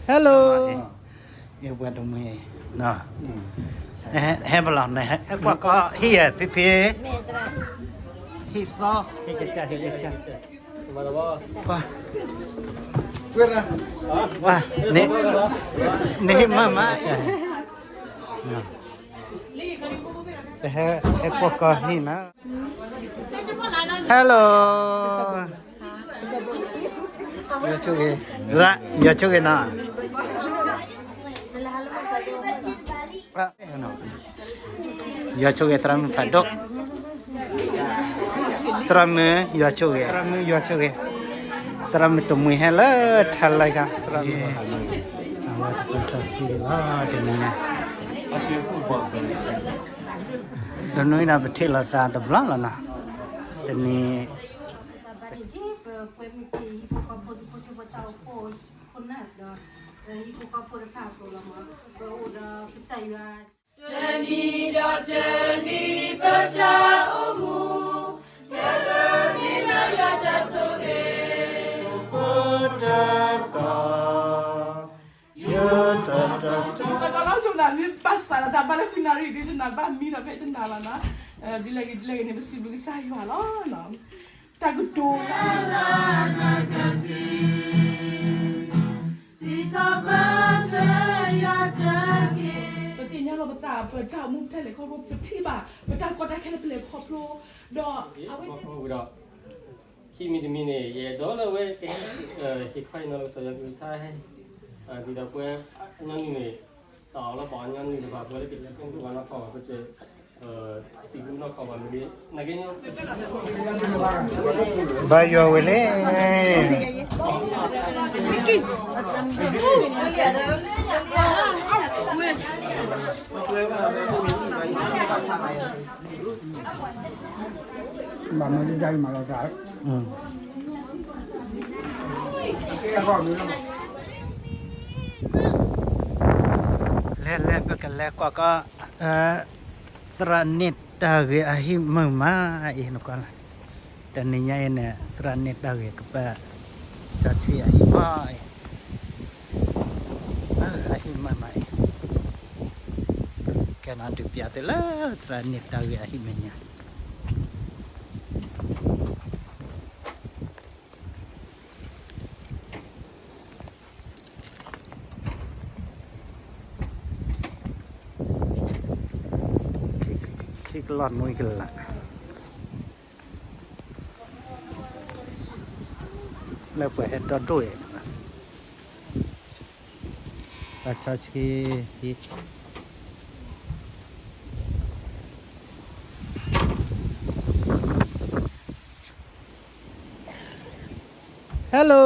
Hello. ယပှၤတမှံၤ, ဟဲပလီၤန့ၣ် ဟဲကွၢ်ကီဟံၣ်ယဲၢ်ဖံဖံ, ဟံၣ်သီ, ဟံၣ်ကစၢ်, ဟံၣ်ကစၢ်, ဝဲ, န့ၣ်ဟံၣ်မၢမး, ပဟဲကွၢ်ကီဟံၣ်နၤ. Hello. ယွၤဆိၣ်ဂ့ၤ, ယွၤဆိၣ်ဂ့ၤနီၤ. ယွၤဆိၣ်ဂ့ၤသရၣ်မုၣ်ဖးဒိၣ်, သရၣ်မုၣ်ယွၤဆိၣ်ဂ့ၤ, သရၣ်မုၣ်ယွၤဆိၣ်ဂ့ၤ, သရၣ်မုၣ်တမှံၤဟဲလၢထါလၢကါ, သရၣ်မုၣ်, အဝဲသ့ၣ်တၢ်ဆိၣ်ဂ့ၤလီၤတနံၤညါ, ဒီးနွံဒီးပထံၣ်လိာ်သးတဘျီလီၤနီၤ, တနံၤ ပကွဲမုာ်က့ၤဟံၣ်ဖိဃီဖိဒူၣ်ဖိထၢဖိတၢ်အိၣ်ဖှိၣ်ခိၣ်နၢ်ဒီး ဟံၣ်ဖိဃီဖိတဖၣ်အသိးလီၤမး, ပအိၣ်ဒီးကစၢ်ယွၤ တနံၤဒီးတနံၤပတၢ်အိၣ်မူ, ကဲလၢမ့ၢ်နၤယွၤတၢ်ဆိၣ်ဂ့ၤ, တၢ်ကီ, ယတၢ်တၢ်ကီ, စကလီၤဆိနၤမ့ၢ်ဘၣ်စးဒီးတၢ်ဘၣ်လၢဃုနၣ်ရံၣ်ဒ်တနၤဘၣ်မံဒီးဖဲတနၤလီၤနီၤ, ဒ်လဲၣ်ဂ့ၤဒ်လဲၣ်ဂ့ၤန့ၣ် ပစံးဘျုးကစၢ်ယွၤလီၤ. တၢ်ကတိၤ ပသ့ၣ်ညါလီၤပသး ပတၢ်အိၣ်မူပတၢ်လဲၤခီဖျိ ပထံၣ်ဘၣ် ပတၢ်ကီတၢ်ခဲလၢပလဲၤခီဖျိ ဒီးအဝဲ ခံမံၤတမံၤန့ၣ် ယအဲၣ်ဒိးလၢအဝဲကဟဲ ဟ့ၣ်ခီဟ့ၣ်နီၤလၢကစၢ်ယွၤကလုၢ်ကထါ ဒ်သိးပှၤညီနုၢ်န့ၣ် စးအီၤလၢပှၤညီနုၢ်တဖၣ် ပှၤလၢကလဲၤခီဖျိပှၤနီၢ်ကီၢ်ဘၣ် ပက သံၣ်ကူနီၢ်ကီၢ်ဘၣ်မ့ၢ်ဂ့ၤ နာ်က့ ဘါယွၤဝဲလဲၣ် ဘၣ်မၤဒ်ဒၣ်မၤလီၤတၢ် လဲၤလဲၤပကလဲၤကွၢ်ကီ သရၣ်န့ၣ်တၢ်ဂ့ၢ်အဟံၣ်မုာ်မးအံၤ နကွၢ်လၢ တနံၤညါအံၤန့ၣ် သရၣ်န့ၣ်တၢ်ဂ့ၢ်ကပၢၢ် ကၠီဆံအဟံၣ်မးအံၤ အဟံၣ်မုာ်မးအံၤ ကဲနၤဒုးပျးသုလၢ သရၣ်န့ၣ်တၢ်ဂ့ၢ်အဟံၣ်မဲာ်ညါ ထံကလီၢ်နွံကလး လၢပှၤဟဲဒီဒိၣ်အံၤ တၢ်ဆီဆှံဟံၣ် Hello.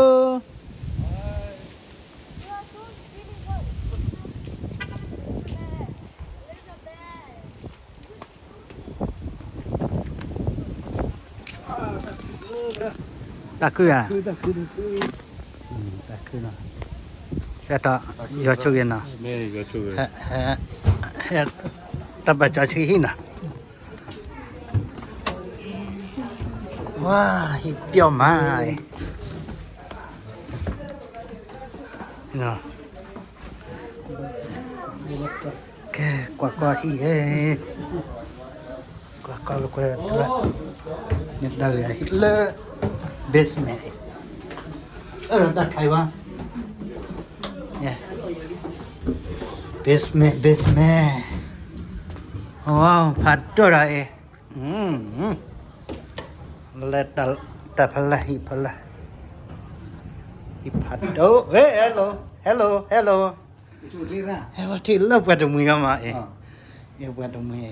တၢ်ခုဧါ, တၢ်ခုနီၤ, ဆဲးတီး, ယွၤဆိၣ်ဂ့ၤနီၤ, တၢ်ဘၣ်ကၠီဆှံဟံၣ်နီၤ, ဝါ, ဟံၣ်ပျီမး, ကဲ ကွၢ်ကွၢ်ဟံၣ်ဧၢ, ကွၢ်ကွၢ်လိာ်ကွဲသရၣ်, မ့ၢ်တၢ်ဂ့ၢ်အဟံၣ်လၢ basement အံၤ, အၢၣ်ဒီးတၢ်ခါအံၤဘၣ်, basement basement, ဖးဒိၣ်ဒီးအံၤ လၢတၢ်ဖးလၢဟံၣ်ဖးလၢ, ဟဲ hello hello hello, ဟဲထံၣ်လၢပှၤတမှံၤဂၤမးအံၤ, ပှၤတမှံၤ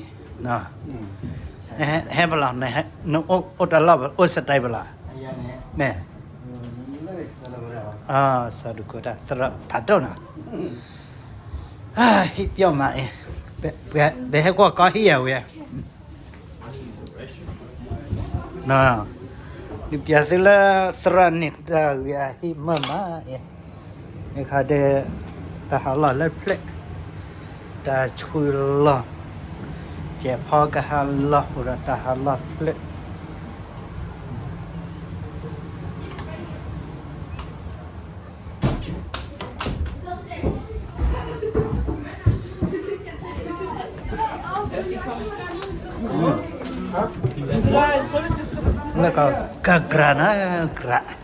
အံၤ, ဟဲပလီၤန့ၣ်, နအိၣ်တၢ်လီၢ် အိၣ်စတဲပလီၤ, မ့ၢ်, စီၤဒူၣ်ခိၣ်တၢ် သရၣ်ဖးဒိၣ်နီၤ, ဟံၣ်ပျီမးအံၤ, ပဟဲကွၢ်ကီဟံၣ်ယၤဝဲ ဒုးပျးသုလၢသရၣ်န့ၣ်တၢ်ဂ့ၢ်အဟံၣ်မုာ်မးအံၤ, အခါဒဲး, တၢ်ဟးလီၢ်လၢဖျၢၣ်, ကဲဖီကဟးလီၢ်အိၣ်ဒီးတၢ်ဟးလီၢ်ဖျၢၣ်, လၢက ကကြၢးနၤ ကြၢး,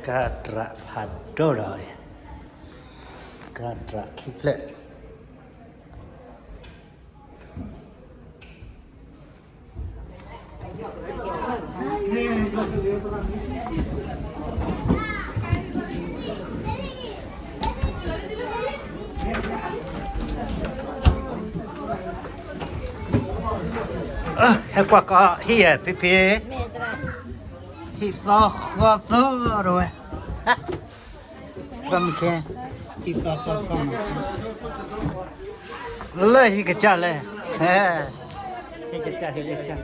ကကြၢးဖးဒိၣ်ဒီး, ကကြၢးခံဖျၢၣ် ဟဲကွၢ်ကီဟံၣ်ဧါ ဖံဖံ, ဟံၣ်သီဃီသီတဝဲ, တမ့ၢ်ခဲ, ဟံၣ်သီဃီသီမး, လၢဟံၣ်ကစၢ်လဲၣ်, ဟဲ, ဟံၣ်ကစၢ် ဟံၣ်ကစၢ်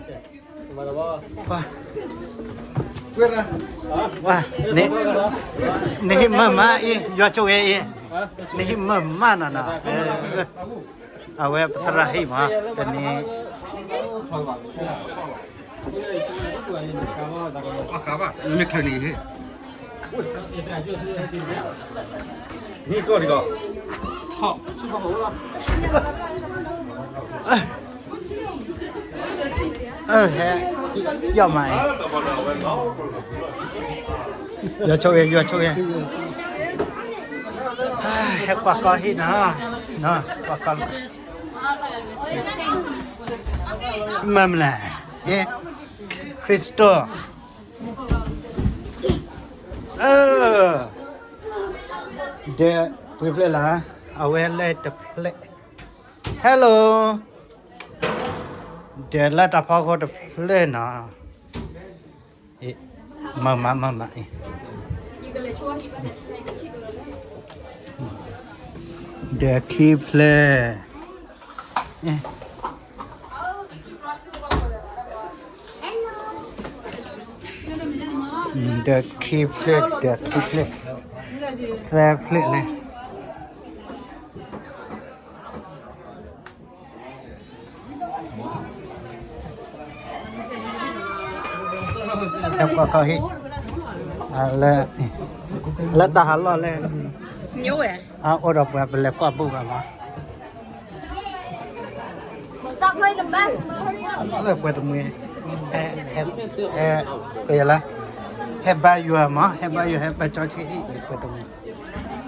နဟံၣ်မုာ်မးအံၤ ယွၤဆိၣ်ဂ့ၤအံၤ, နဟံၣ်မုာ်မးနီၤနီၤ, အဝဲပသရၣ်ဟံၣ်မး တနံၤ, မ့ၢ်ချၢန့ၣ် အဟဲ, ယီၢ်မးအံၤ, ယွၤဆိၣ်ဂ့ၤ ယွၤဆိၣ်ဂ့ၤ, ဟဲကွၢ်ကီဟံၣ်နီၤ, ကွၢ်ကီ, မၤမလဲၣ်, ခရံာ်စတိၣ် ဒီးပှ့ၤဖျဲၣ်လၢ အဝဲလဲၤတဖျဲၣ်, Hello, ဒီးလၢတၢ်ဖီခိၣ်တဖျၢၣ်နီၤ, မၤမးမၤမးအံၤ, ဒီးခံဖျၢၣ် ဒီးခံဖျၢၣ် ဒီးခံဖျၢၣ် သၢဖျၢၣ်လံ, ဟဲကွၢ်ကီဟံၣ်, လၢတၢ်ဟးလီၢ်လဲၣ်, အအိၣ်ဒီးပှၤပလဲၤကွၢ်ဘူၣ်ဘၣ်မး လၢပှဲၤတမှံၤ, ဟဲ, ဟဲ, ဟဲ, ပယလၢ, ဟဲဘါယွၤမး ဟဲဘါယွၤ ဟဲဘါကၠီဆံဟံၣ် ပှဲၤတမှံ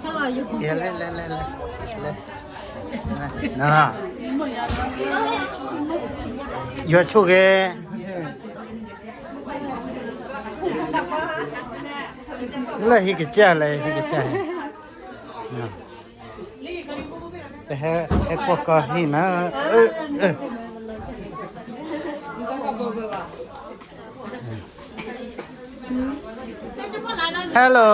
ၤ, လဲၤ, လဲၤ, လဲၤ, လဲၤ, လဲၤ, ယွၤဆိၣ်ဂ့ၤ, လၢဟံၣ်ကစၢ်လဲၣ် ဟံၣ်ကစၢ်, ပဟဲကွၢ်ကီဟံၣ်နၤ, Hello,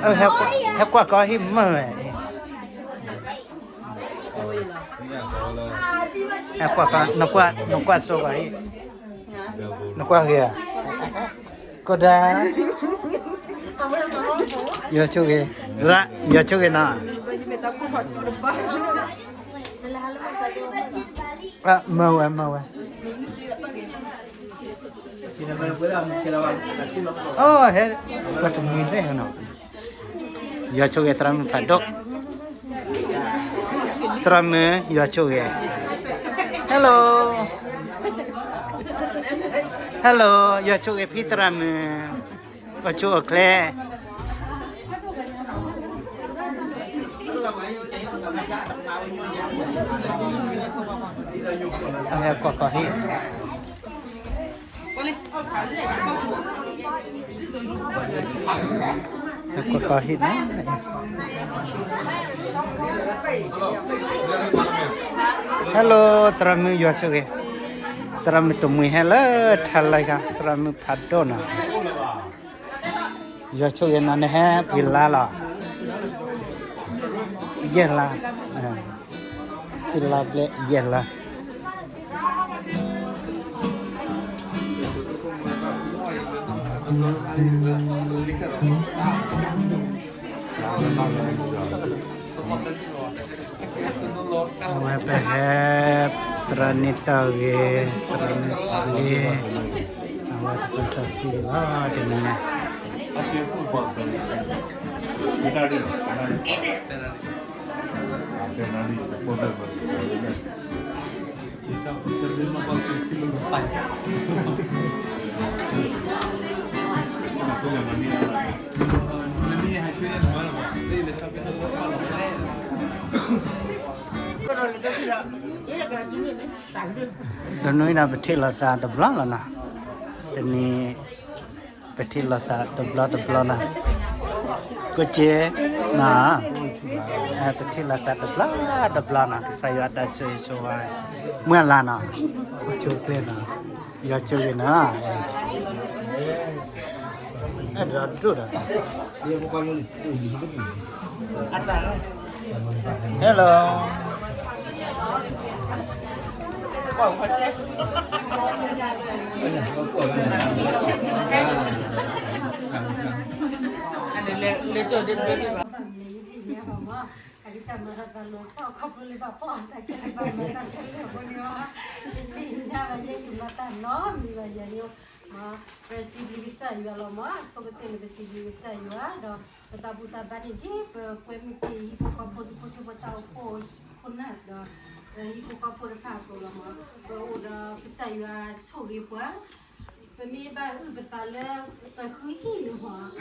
ဟဲကွၢ်ကီဟံၣ်မုာ်ဝဲ, ဟဲကွၢ်ကီ, နကွၢ်စိကီဟံၣ်, နကွၢ်ဂ့ၤဧါ, ကီးဒၣ်, ယွၤဆိၣ်ဂ့ၤ, ယွၤဆိၣ်ဂ့ၤနီၤ, မၤဝဲ မၤဝဲ, အိၣ်ဟဲ, ပှၤတမှံၤသ့ၣ်နီၤ, ယွၤဆိၣ်ဂ့ၤသရၣ်မုၣ်ဖးဒိၣ်, သရၣ်မုၣ် ယွၤဆိၣ်ဂ့ၤ, Hello, Hello, ယွၤဆိၣ်ဂ့ၤဖံသရၣ်မုၣ်, အိၣ်ဆူၣ်အိၣ်ချ့ ဟဲကွၢ်ကီဟံၣ်, ဟဲကွၢ်ကီဟံၣ်နီၤ, Hello, သရၣ်မုၣ်ယွၤဆိၣ်ဂ့ၤ, သရၣ်မုၣ်တမှံၤဟဲလၢထါလၢ်ခါ သရၣ်မုၣ်ဖးဒိၣ်နီၤ ယွၤဆိၣ်ဂ့ၤနၤ နဟဲပှဲၤလါလီၤ, ယဲၢ်လါ, ခံလါဘျဲၣ်ယဲၢ်လါ, အဝဲပဟဲ သရၣ်နံၣ်တၢ်ဂ့ၤ သရၣ်မုၣ်လ့, အဝဲပကထီၣ်ဆံလီၤတနံၤညါ, သရၣ်မုၣ်, သရၣ်မုၣ်, တနွံန့ၣ် ပထံၣ်လိာ်သးတဘျီလီၤနီၤ, တနံၤ ပထံၣ်လိာ်သးတဘျီတဘျီနီၤ, ကိးက့နီၤ, ပထံၣ်လိာ်သးတဘျီတဘျီနီၤ, ကစၢ်ယွၤတၢ်ဆိၣ်ဂ့ၤဆိၣ်ဝါ, မုၢ်လၢ်နီၤ, အိၣ်ဆိကျဲနီၤ, ယွၤဆိၣ်ဂ့ၤနီၤ, အဲၣ်ဒိးဒိၣ်ဒီး Hello. အကစၢ်မၤတၢ်လီၤဆီခီဖျိလၢဘၣ်ပှၤတၢ်ခဲလၢာ်ဘၣ်မၤတၢ်ခဲလၢာ်အဃိန့ၣ်, ယသ့ၣ်ညါဘၣ်ယဲယမၤတၢ်နီတမံၤဘၣ်ယၤန့ၣ်, ပစံးဘျုးကစၢ်ယွၤလီၤမး, ဆိကတၢၢ်န့ၣ် ပစံးဘျုးကစၢ်ယွၤဒီး ပတၢ်ဘူၣ်တၢ်ဘါန့ၣ်ဒ် ပကွဲမုၢ်က့ၤဟံၣ်ဖိဃီဖိ သုးဖိဆၢဖိတၢ်အိၣ်ဖှိၣ်ခိၣ်နၢ်ဒီး ဟံၣ်ဖိဃီဖိတဖၣ်အသိးလီၤမး, ပအိၣ်ဒီးကစၢ်ယွၤဆိၣ်ဂ့ၤပှၤ ပမ့ၢ်ဘၣ်အုၣ်ပသးလၢ ပဃုဟံၣ်န့ၣ်မး,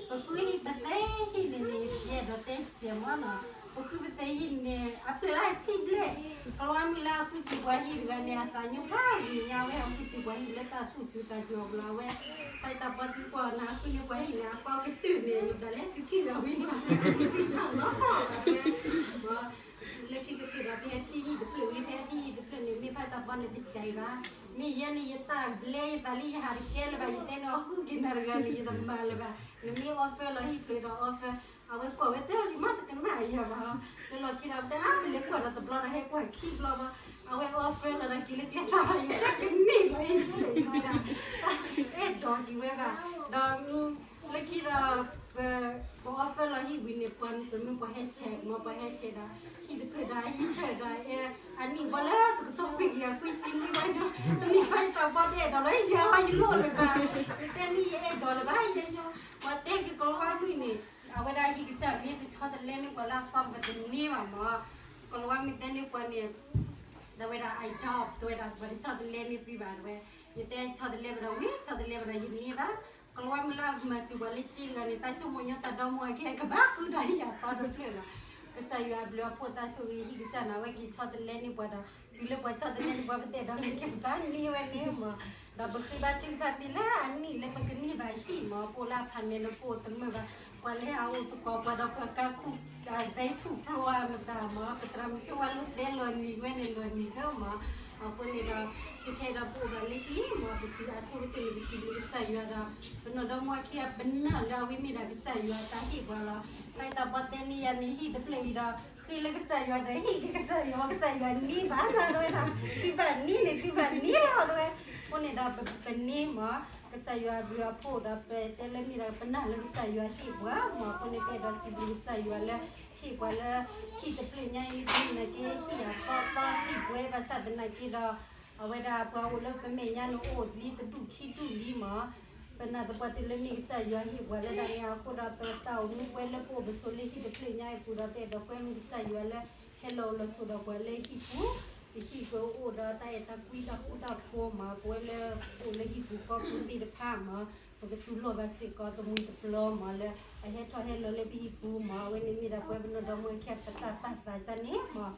ပဃုဟံၣ်ပသဲဟံၣ်န့ၣ်န့ၣ် ယအဲၣ်ဒိးတဲစဲးမးနီၤ, ပဃုပသဲဟံၣ်န့ၣ် အဖျၢၣ်လၢအဆံဘျဲၣ်, ကလီၤမုၢ်လၢအဃုစံးပှၤဟံၣ်တဂၤန့ၣ် အသးညိဖးဂ့ၤညါဝဲ အဃုစံးပှၤဟံၣ်လၢတၢ်သူၣ်စူၤသးစူၤအဘျီဝဲ, ဖဲတၢ်ပှၤသံကွၢ်နၤ အဃုန့ၢ်ပှၤဟံၣ်န့ၣ် အကွၢ်ကတၢၢ်န့ၣ် မတၤလဲၣ်သုထံၣ်လီၤဝံၤလီၤ, လၢခံကတၢၢ်ဒီး ဖဲထံၣ်ဟံၣ်တဖျၢၣ်ဝံၤ ဖဲထံၣ်ဟံၣ်တဖျၢၣ်န့ၣ် မ့ၢ်ဖဲတၢ်ပှၤန့ၣ်တစဲးဘၣ်, မ့ၢ်ယဲန့ၣ် ယတၢ်ဘျဲယသးလံ ယဟးတကဲလၢၤဘၣ်, ယတဲန့ၣ်အီၤဃုက့ၤနၤတဂၤန့ၣ် ယတမၤလၢၤဘၣ်, နမ့ၢ် offer လီၤဟံၣ်ဖျၢၣ်ဒီး offer, အဝဲကွၢ်ဝဲတၢ်လံမး တကနၣ်ယၤဘၣ်, လၢလီၢ်ခံဒီး ပတဲအါ ပလဲၤကွၢ်ဒီးတဘျီဒီး ဟဲကွၢ်ခံဘျီဘၣ်, အဝဲ offer လီၤဒီးက့ၤလၢကျဲသးဘၣ် ယတၢ်ကန့ၢ်လီၤအံၤ, အဲၣ်ဒိးက့ၤဝဲဘၣ်, ဒီး လၢခံဒီး ပ ပ offer လီၤဟံၣ်ဝံၤန့ၣ် ပှၤတမုၢ်ပှၤဟဲဆဲးမး ပှၤဟဲဆဲးဒီး ဟံၣ်တဖျၢၣ်ဒီး ဟံၣ်တဖျၢၣ်ဒီး အဲ အနံၣ်ဘၣ်လၢတကတီၢ်ကွံာ်က့ၤအကွံာ်စ့နွံဘၣ်ညီ တနံၣ်ဘၣ်တၢ်ဘီတအဲၣ်ဒိးလၢယၤဘၣ် ယလိၣ်လၢၤဘၣ် ယတဲနံၣ်ယအဲၣ်ဒိးလၢၤဘၣ် ယဲညီ ပှၤတဲက့ၤကီးဝါမုၢ်န့ၣ် အဝဲဒၣ်ဟံၣ်ကစၢ်မ့ၢ်ပဆီတလဲန့ၢ်ပှၤလၢအသီ ပတန့ၢ်ဘၣ်မး ကီးဝါမုၢ်တဲန့ၢ်ပှၤန့ၣ် ဒီးဝဲဒၣ် I doubt တဲဝဲဒၣ် ပှၤတဆီတလဲန့ၢ်သုဘၣ် တဲဝဲ ယတဲဆီတလဲဘၣ်ဒီးဝံၤ ဆီတလဲဘၣ်ဒီးယန့ၢ်ဘၣ် ကီးဝါမုၢ်လၢအမၤစၢၤပှၤလၢစ့တဂၤန့ၣ် တၢ်ဆိကမိၣ်ညီတၢ်ဒီမါဝၤခံဂၤ ကဘၣ်ဃုဒီးယၤသီတဖျၢၣ်လီၤ. ကစၢ်ယွၤအဘျုးအဖှိၣ်တၢ်ဆိၣ်ဂ့ၤဟံၣ်ကစၢ်န့ၣ် အဝဲက့ၤဆီတလဲန့ၢ်ပှၤဒီး တုၤလၢပှၤဆီတလဲန့ၢ်ပှၤ ပတအဲၣ်ဒိးလၢကဘၣ်န့ၢ်ဝဲန့ၣ်မး ဒီးပဃ့ဘါထုကဖၣ်သ့လၢအနံၣ်လၢပကန့ၢ်ဘၣ်ဟံၣ်မး ပအိၣ်လၢအဖးမဲာ်လၢပအိၣ်တမုာ်ဘၣ် ပှၤလၢအအိၣ်သကိးပှၤဒီးပှၤကါခူၣ် သဲထူၣ်ဖျိအမတၤမး ပသရၣ်မုၣ်ဆိၣ်ဝါလိသဲလီၤနံၤဝဲန့ၣ်လီၤနံၤကမး အဃိန့ၣ်ဒီး ခဲခဲဒီးပအိၣ်ဘၣ်လၢဟံၣ်မး ပစံးအဆိကတၢၢ်န့ၣ် ပစံးဘျုးကစၢ်ယွၤဒီး ပနီၢ်ဒီမါဝၤခံဂၤ ပနာ်လၢအဝဲမ့ၢ်ဒၣ်ကစၢ်ယွၤတၢ်ဟ့ၣ်ပှၤလီၤ. ဖဲတၢ်ဘီတဲန့ၢ်ယၤန့ၣ် ဟံၣ်တဖျၢၣ်အံၤဒီး ဃ့လၢကစၢ်ယွၤဒီး ဟ့ၣ်က့ၤကစၢ်ယွၤ ကစၢ်ယွၤန့ၢ်ဘၣ်နၤဝဲဒၣ် သုဘၣ်န့ၢ်န့ၣ် သုဘၣ်န့ၢ်လီၤဝဲ အဃိန့ၣ်ဒီး ပန့ၢ်မး ကစၢ်ယွၤအဘျုးအဖှိၣ်ဒီး ပတဲလၢမ့ၢ်ဒီး ပနာ်လၢကစၢ်ယွၤဟ့ၣ်ပှၤမး အဃိန့ၣ် ပအဲၣ်ဒိးစံးဘျုးကစၢ်ယွၤလၢ ဟ့ၣ်ပှၤလၢ ဟံၣ်တဖျၢၣ်ညါအံၤ မ့တမ့ၢ်သနာ်က့ ဟံၣ်အသီသီဟံၣ်ပှဲၤ ဘၣ်ဆၣ်သနာ်က့ဒီး အဝဲဒၣ်ပှၤအိၣ်လၢပမဲာ်ညါန့ၣ် အိၣ်လံတဒူၣ်ခံဒူၣ်လံမး ပနာ်သပှၢ်တုၤလၢမ့ၢ်ကစၢ်ယွၤဟ့ၣ်ပှၤလၢဒၣ်န့ၣ်အဃိဒီး ပတၢ်အိၣ်မူပှဲၤလၢပအိၣ်ပဆိးလၢဟံၣ်တဖျၢၣ်ညါအံၤအပူၤဒီး ပအဲၣ်ဒိးကွဲမုာ်ကစၢ်ယွၤလၢ ဟဲလီၤအိၣ်လီၤဆိးဒီးပှၤလၢဟံၣ်ပူၤ ပဟံၣ်ပအိၣ်ဒီးတၢ်အဲၣ်တၢ်ကွံတၢ်ဃူတၢ်ဖိးမး ပဝဲလၢပအိၣ်လၢဟံၣ်ပူၤကီၢ်ပူၤသ့ၣ်တဖၣ်မး ပကတူၢ်လိာ်ဘၣ်စ့ၢ်ကီးတမှံၤတပျီမးလၢ အဟဲထီၣ်ဟဲလီၤလၢပဟံၣ်ပူၤမး အဝဲန့ၣ်မ့ၢ်ဒၣ်ပဝဲပနီၢ်ဒီမါဝၤခံဂၤ ပတၢ်ပာ်သးန့ၣ်မး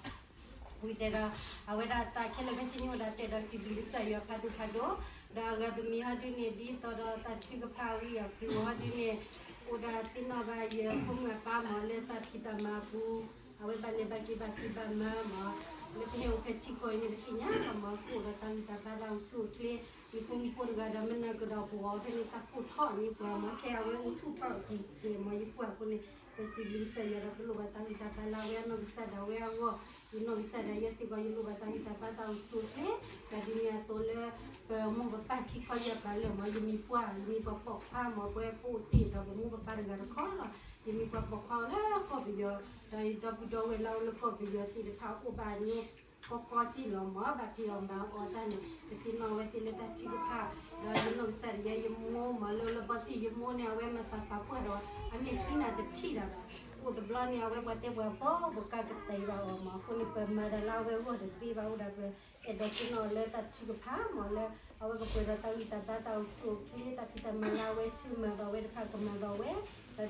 ဝံၤတဲဒီး အဝဲဒၣ်တၢ်ခဲလၢာ်ခဲဆ့န့ၣ်အိၣ်ဒီး ပအဲၣ်ဒိးစံးဘျုးကစၢ်ယွၤဖးဒိၣ်ဖးဒိၣ် ဒီးအဂၤတမံၤဟီဒုန့ၣ် ဒ်သိးဒီးတၢ်ထုကဖၣ်အဂ့ၢ်အကျိၤဟီဒုန့ၣ် အိၣ်ဒီးသ့ၣ်နီၣ်ဘၣ်ယဖိမုၣ်အပၢ်မးလၢတၢ်ဖံးတၢ်မၤအပူၤ အဝဲဘၣ်လဲၤဘၣ်က့ၤဘၣ်ဖံးဘၣ်မၤမး လၢပဟဲအိၣ်ဖဲထံကီၢ်အံၤန့ၣ် ပသ့ၣ်ညါလီၤမး ကအိၣ်ဒီးတၢ်ဂံၢ်တၢ်ဘါလၢအအိၣ်ဆူၣ်အိၣ်ချ့ ယဖိမုၣ်ဖိတဂၤဒီး မနၤကဒီးပဂီၤဖဲန့ၣ် တၢ်ကိၢ်ထီၣ်န့ၢ်ပှၤမး ခဲအဝဲအိၣ်ဆူၣ်ထီၣ်က့ၤစဲးမး ယပှၤအဃိန့ၣ် ပစံးဘျုးကစၢ်ယွၤဒီး ပလိၣ်ဘၣ်တၢ်ဂံၢ်တၢ်ဘါလၢအဝဲအနီၢ်ကစၢ်ဒၣ်ဝဲအဂီၢ် ယနီၢ်ကစၢ်ဒၣ်ယဲစ့ၢ်ကီး ယလိၣ်ဘၣ်တၢ်ဂံၢ်တၢ်ဘါတၢ်အိၣ်ဆူၣ်အိၣ်ချ့ ဒီးဒ်န့ၣ်အသိးလၢ ပမိၢ်ပပၢ်ခံခီယပာ်လၢာ်မး ယမံၤပှၢ် ယမံၤပှၢ်ပိာ်ခွါမး ပဝဲပအိၣ်တ့ၢ်ဒီးပမိၢ်ပပၢ်တဂၤတခီလီၤ ယမံၤပှၢ်ပိာ်ခွါအိၣ်လၢကီၢ်ပယီၤ ဒီးယဒီပုၢ်ဒီဝဲၢ်လၢအအိၣ်လၢကီၢ်ပယီၤသ့ၣ်တဖၣ်အိၣ်ဘၣ်န့ၣ် ကီကီစ့ၢ်လီၤမး ဘၣ်ဖံးအီၣ်မၤအီၣ်တၢ်န့ၣ် ကသ့ၣ်နီၣ်ဝဲသ့ၣ်လၢတၢ်ထုကဖၣ် ဒီးယနီၢ်ကစၢ်ဒၣ်ယဲယမိၢ်မး လၢလၢဘီသ့ၣ်ယမိၢ်န့ၣ် အဝဲမၤသးသးပှၢ်ဒီး အမဲာ်ချံန့ၣ်တထံၣ်ဒၣ်ဘၣ် တဘျီန့ၣ် အဝဲပှၤတဲပှၤဘီ ပကးကစၢ်ယွၤအီၤမး. အဃိန့ၣ် ပမၤတၢ်လၢအဝဲအဂီၢ်တသ့ဘၣ် အိၣ်ဒၣ်ပ အဲၣ်ဒိးသ့ၣ်နီၣ်လၢတၢ်ထုကဖၣ်မး လၢအဝဲကပှဲၤဒီးတၢ်ဂံၢ်တၢ်ဘါတၢ်အိၣ်ဆူၣ်အိၣ်ချ့ တၢ်ဖံးတၢ်မၤလၢအဝဲဆူၣ်မၤဘၣ်ဝဲတဖၣ်ကမၤဘၣ်ဝဲ,